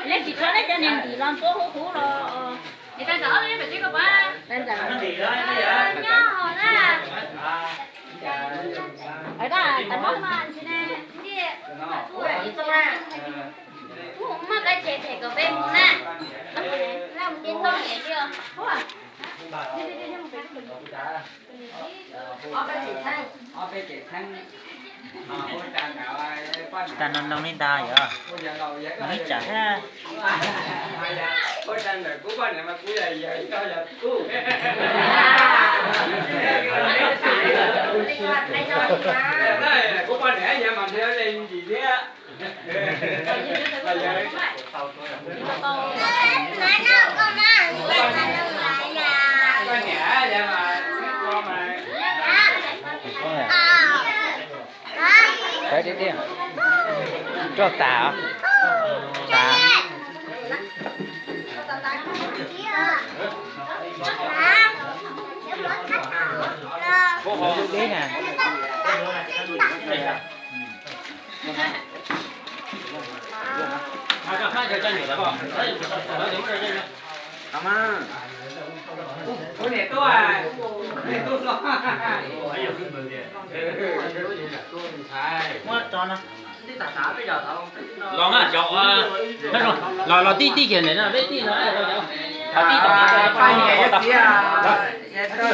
Neb tsis txhob neb cov niag ntim los npua huv huv los. Nyob hov na. Muaj koj tsev phem kom peb mus na. Mus ntej ntoj niam li os. Tsis tas no no li ntag yog. No ib tsam thiab. Rau tas, tas. Deb na. Muab tso no. Los na, los, los tij tij kiag ntawm no, peb tij no, los tij tom